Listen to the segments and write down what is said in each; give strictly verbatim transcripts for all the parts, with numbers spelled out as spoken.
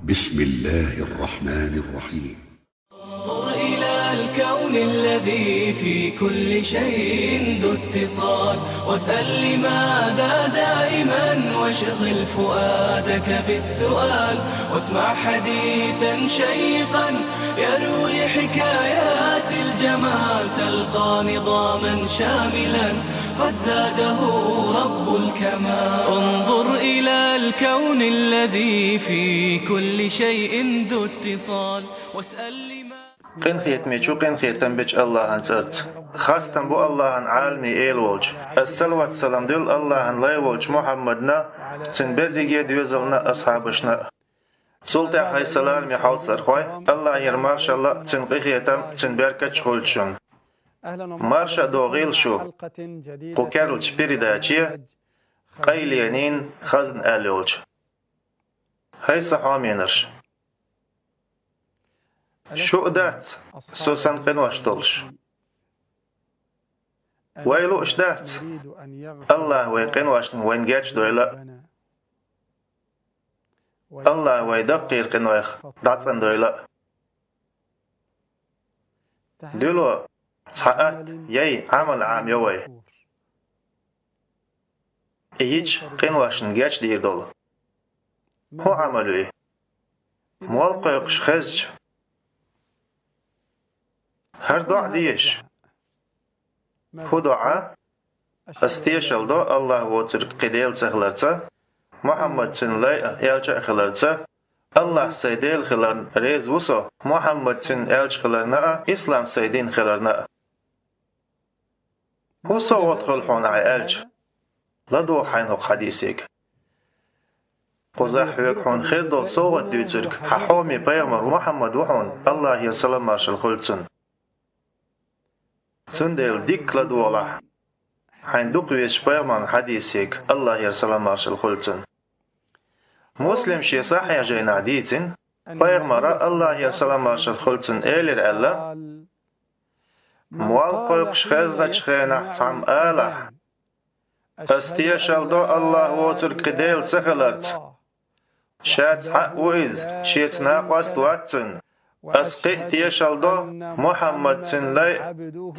بسم الله الرحمن الرحيم. انظر إلى الكون الذي في كل شيء ذو اتصال، واسأل لماذا دائما، واشغل فؤادك بالسؤال، واسمع حديثا شيقا يروي حكايات الجمال، تلقى نظاما شاملا قد زاده رب الكمال. انظر إلى الكون الذي في كل شيء ذو اتصال، واسأل لماذا. Къинхетаме чу къинхетам бечу Аллахьан цӀарца. Хастам бу Аллахьан, Ӏаламийн Эла волчу. Ас салават-салам дуьллу Аллахьан лай волчу Мухьаммадна, цуьнан берриге доьзална а, асхьабашна а. Цул тӀаьхьа, хӀай сан лараме хьовсархой, Аллахьера маршалла а, цуьнан къинхетам а, цуьнан беркат а хуьлда шуна. Марша а догӀийла шу кху керлачу передаче, къайленийн хазна аьлла йолчу. ХӀай сан хьоменаш! Шу а дац со санна къинош долуш. Вай лууш дац Аллахь вайн къиношна вайна гечдойла а, Аллахь вай даккхийра къинойх дӀацӀандойла а. Дуьло цхьа атта яй, Ӏамал Ӏамайо вай. И йича къиношна гечдийр долу. ХӀун Ӏамал ю и? Молла кхойкхуш хезча, хӀара доӀа дезаш. ХӀун доӀа? Ас тешалла до Аллахь воцург кхин Дела ца хиларца, Мухьаммад цуьнан лай а, элча а хиларца, Аллахь сайн Дела хиларна реза ву со, Мухьаммад цуьнан элча хиларна а, ислам сайн дин хиларна а. ХӀун совгӀат хуьлу хьуна ахь аьлча, ладогӀа хьайна хӀокху хьадисега. Кхузахь хьоьга хьуна хир долу совгӀат дуьйцург хьан хьоме пайхамар Мухьаммад ву хьуна, Аллахьера салам-маршалла хуьлда цунна. Цундела дикка ладогӀалахь хьайна дукха везачу пайхамаран хьадисега, Аллахьера салам-маршалла хуьлда цунна. Муслима шен сахьихь жайнахь дийцина, пайхамара, Аллахьера салам-маршалла хуьлда цунна, элира аьлла: «Молла кхойкхуш хезначу хенахь цхьамма алахь: „Ас тешалла до Аллахь воцург кхин Дела ца хиларца. Ша цхьаъ ву Иза, Шеца накъост а вац Цуьнан. Ас кхин а тешалла до Мухьаммад Цуьнан лай а,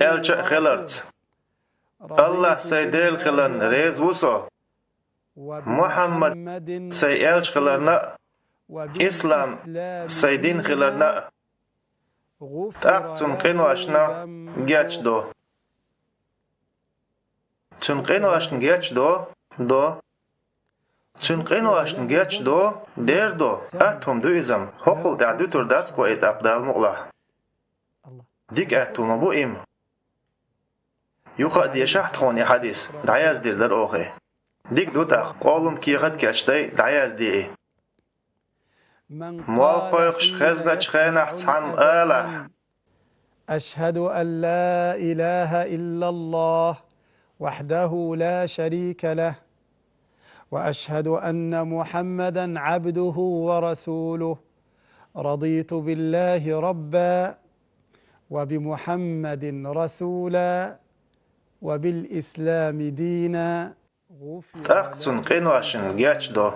элча а хиларца. Аллахь сайн Дела хиларна реза ву со, Мухьаммад сайн элча хиларна а, ислам сайн дин хиларна а“. ТӀаккха цунна къиношна гечдо. Цуьнан къиношна гечдо, до. Цуьнан къиношна гечдо, дера до. Атта хӀума ду иза-м, хӀокхул тӀаьхьа дуьтур дац-кх вай и тӀаккха, Дала мукъалахь. Дика атта хӀума бу и-м. Юха а дешахь тхуна и хьадис, дӀаяздийр дара оха и. Дика ду тӀаккха, къоллам кехат а кечдай, дӀаязде и. Молла кхойкхуш хезначу хенахь цхьамма алахь: أشهد أن لا إله إلا الله وحده لا شريك له، وأشهد أن محمدا عبده ورسوله، رضيت بالله ربا، وبمحمد رسولا، وبالإسلام دينا. ТӀаккха цунна къиношна гечдо.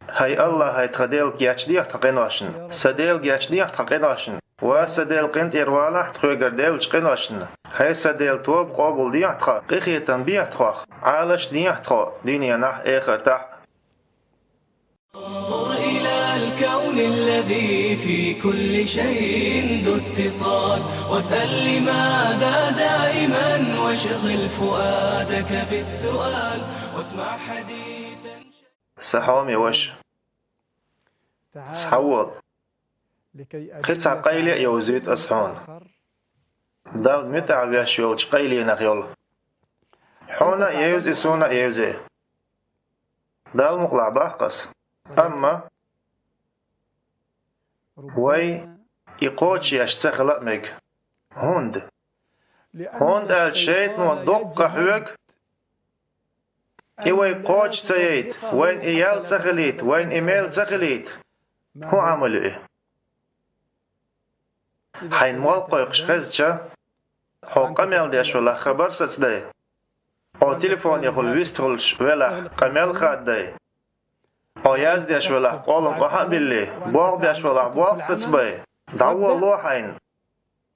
ХӀай Аллахь, хӀай тхан Дела, гечдехьа тхан къиношна. Сан Дела, гечдехьа тхан къиношна. Ва сан Дела, къинтӀера валахь, тхоьгара деллачу къиношна. ХӀай сан Дела, тоба къобалдехьа тхан, къинхетам бехьа тхох, Ӏалашдехьа тхо дуьненахь а, эхартахь а. انظر إلى الكون الذي في كل شيء ذو اتصال، واسأل لماذا دائما، واشغل فؤادك بالسؤال، واسمع حديثا. Сан хьоме ваша, схьавола. Кхин цхьа къайле а йовзуьйту ас хьуна. Далла муьтӀахь веш йолчу къайленах йолу. Хьуна а евза и, суна а евза. Далла мукъалахь баккха ас. Амма вай и кхочушъеш ца хила а мега. ХӀунда? ХӀунда аьлча шайтано доккха хьоьгу, и вай кхочуш ца яйта, вайна и ял ца хилийта, вайна и мел ца хилийта. ХӀун Ӏамал ю и? Хьайна молла кхойкхуш хезча, хьо къамел деш велахь, хабар сацадай. Хьо телефонехула вистхуьлуш велахь, къамел хаддай. Хьо яздеш велахь, къолам къахьа а биллий, болх беш велахь, болх сацабай. ДӀаволало хьайна.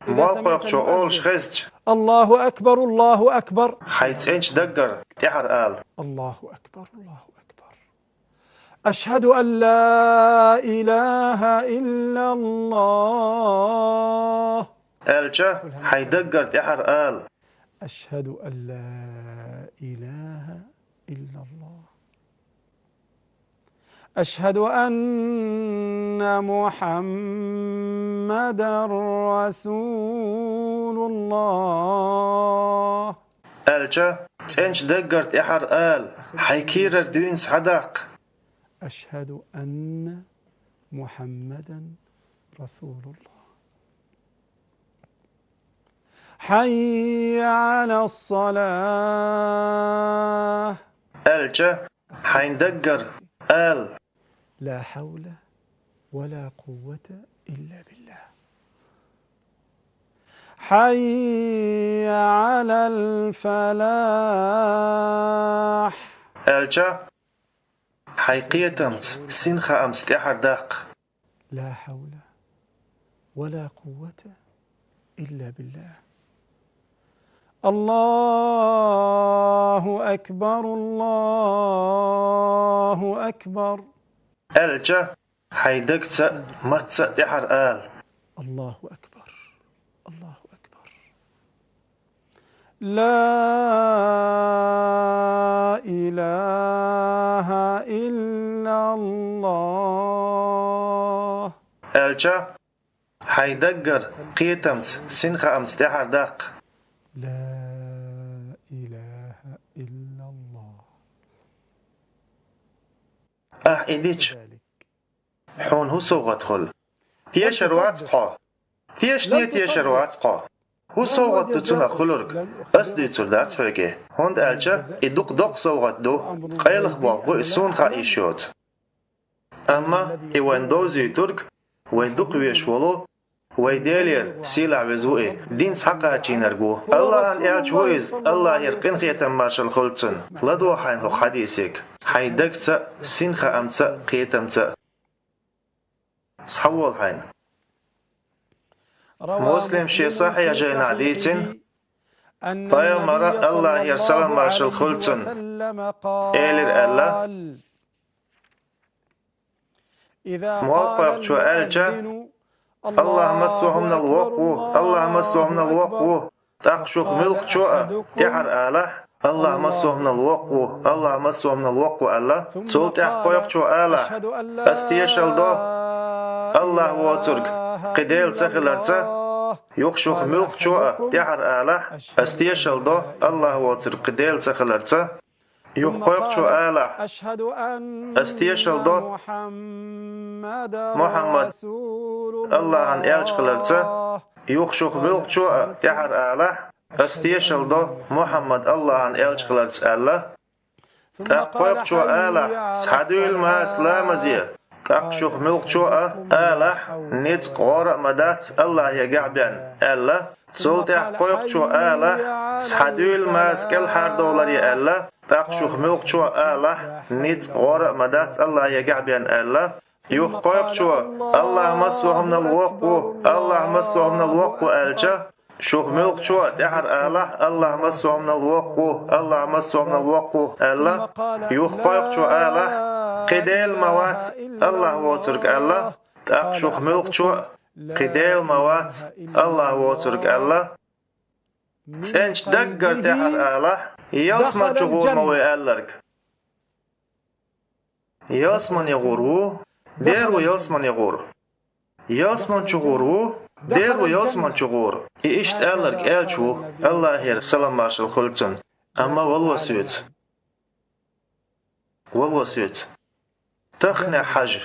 Молла кхойкхучо олуш хезча. الله أكبر، الله أكبر. Хьайн цӀеначу даггара тӀаьхьара ала. الله أكبر، الله أكبر. أشهد أن لا إله إلا الله. Аьлча, хьайн даггара тӀаьхьара ала. أشهد أن لا إله إلا الله. أشهد أن محمدا رسول الله. Аьлча, цӀеначу даггара тӀаьхьара ала, хьайн кийрара дуьйна схьадаккха. أشهد أن محمدا رسول الله. حي على الصلاة. Аьлча, хьайн даггара ала. لا حول ولا قوة إلا بالله. حي على الفلاح. Аьлча, хьайн кхетамца, синхаамца тӀаьхьара даккха. لا حول ولا قوة إلا بالله. الله أكبر، الله أكبر. Аьлча, хьайн дагца а, матца а тӀаьхьара ала. الله أكبر، الله أكبر. لا إله إلا الله. Аьлча, хьайн даггара кхетамца, синхаамца тӀаьхьара даккха. لا إله إلا الله. Ахь и дича, хьуна хӀун совгӀат хуьлу? Тешар вац хьо? Тешане тешар вац хьо? ХӀун совгӀат ду цунах хуьлург? Ас дуьйцур дац хьоьга, хӀунда аьлча и дукха доккха совгӀат ду, къайлаха болх бу и, суна хаа йиш йоцу. Амма и вайна довзуьйтург вай дукха везаш волу, вай Делера сийлахь Веза ву и, динца схьакхачийнарг ву. АллахӀан элча ву иза, АллахӀера къинхетам, маршалла хуьлда цунна. ЛадогӀа хьайна хӀокху хьадисега, хьайн дагца а, синхаамца а, кхетамца а. Схьавола хьайна. Муслима шен сахьихь жайнахь дийцина, Пайхамара, АллахӀера салам-маршалла хуьлда цунна, элира аьлла: Молла кхойкхучо аьлча: «АллахӀ массо а хӀуманал воккха ву, АллахӀ массо а хӀуманал воккха ву», тӀаккха шух муьлххачо а тӀаьхьара алахь: «АллахӀ массо а хӀуманал воккха ву, АллахӀ массо а хӀуманал воккха ву», аьлла. Цул тӀаьхьа кхойкхучо алахь: «Ас тешалла до АллахӀ воцург кхин Дела ца хиларца». Юха шух муьлххачо а тӀаьхьара алахь: «Ас тешалла до АллахӀ воцург кхин Дела ца хиларца». Юха кхойкхучо алахь: «Ас тешалла до Мухьаммад АллахӀан элча хиларца». Юха шух муьлххачо а тӀаьхьара алахь: «Ас тешалла до Мухьаммад АллахӀан элча хиларца», аьлла. ТӀаккха кхойкхучо алахь: «Схьадуьйла массо а ламазе». ТӀаккха шух муьлххачо а алахь: «Ницкъ гӀора а ма дац АллахӀегахь бен», аьлла. Цул тӀаьхьа кхойкхучо алахь: «Схьадуьйла массо а кӀелхьардовларе», аьлла. ТӀаккха шух муьлххачо а алахь: «Ницкъ гӀора а ма дац АллахӀегахь бен», аьлла. Юха кхойкхучо: «АллахӀ массо а хӀуманал воккха ву, АллахӀ массо а хӀуманал воккха ву», аьлча, шух муьлххачо а тӀаьхьара алахь: «АллахӀ массо а хӀуманал воккха ву, АллахӀ массо а хӀуманал воккха ву», аьлла. Юха кхойкхучо алахь: «Кхин Дела ма вац АллахӀ воцург», аьлла. ТӀаккха шух муьлххачо а: «Кхин Дела ма вац АллахӀ воцург», аьлла. ЦӀеначу даггара тӀаьхьара алахь: «Ялсамани чу гӀур ма ву», аьлларг. Ялсамани гӀур ву, дера ву ялсамани гӀур. Ялсамани чу гӀур ву, дера ву ялсамани чу гӀур. И иштта аьлларг элча ву, АллахӀера салам-маршалла хуьлда цунна. Амма вала ва соьца. Вала ва соьца. Тахханехь хьажа.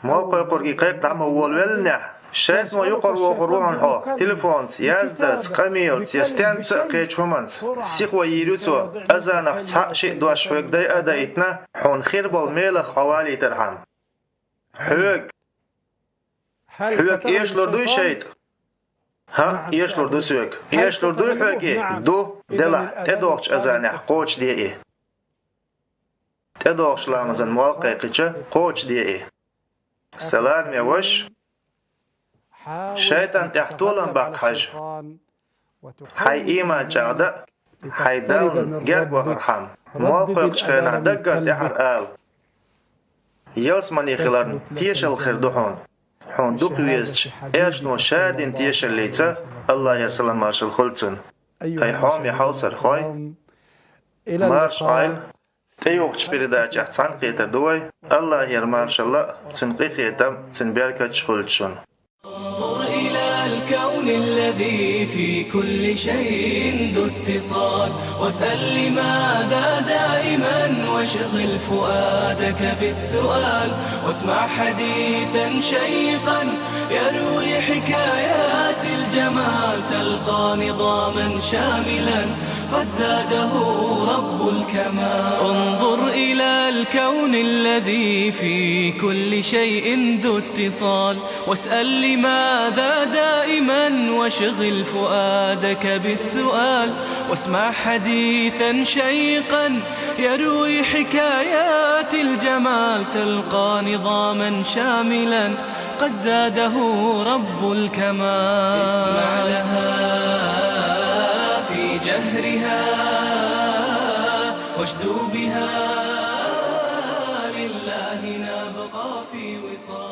Молла кхойкхург и кхайкха дӀа ма волавеллинехь, шайтӀано юкъара вохур ву хьуна хьо, телефонца, яздарца, къамелаца я стенца а кхечу хӀуманца. Сихо йийр ю цо, азанах цхьаъ-шиъ дош хьоьга дайа а даийтина, хьуна хир болу мелах хьо валийтархьама. Хьоьга. Хьоьга эшалур дуй шайтӀа? ХӀаъ, эшалур ду соьга. Эшалур дуй хьоьга и? Ду, делахь, тӀедогӀучу азанехь кхочушде и. тӀедогӀучу ламазан молла кхайкхича, кхочушде и. Сан лараме ваша, шайтӀан тӀехь толам баккха хьажа. Хьайн ийман чӀагӀдан а, хьайн Дална герга вахархьама, молла кхойкхучу хенахь даггара тӀаьхьара ала: «Ялсамане хиларна тешалла хир ду хьуна. Хьуна дукха везачу аьшно ша дина тешаллица, АллахӀера салам-маршалла хуьлда цунна». ХӀай хьоме хьовсархой, марша Ӏойла, тӀейогӀучу передачехь цхьаьнакхетар ду вай. АллахӀера маршалла а, Цуьнан къинхетам а, Цуьнан беркаташ а хуьлда шуна. انظر إلى الكون الذي في كل شيء ذو اتصال، واسأل لماذا دائما، واشغل فؤادك بالسؤال، واسمع حديثا شيقا يروي حكايات الجمال، تلقى نظاما شاملا قد زاده رب الكمال. انظر إلى الكون الذي في كل شيء ذو اتصال، واسأل لماذا دائما، واشغل فؤادك بالسؤال، واسمع حديثا شيقا يروي حكايات الجمال، تلقى نظاما شاملا قد زاده رب الكمال. اسمع لها في جهرها، واشدو بها لله نبقى في وصال.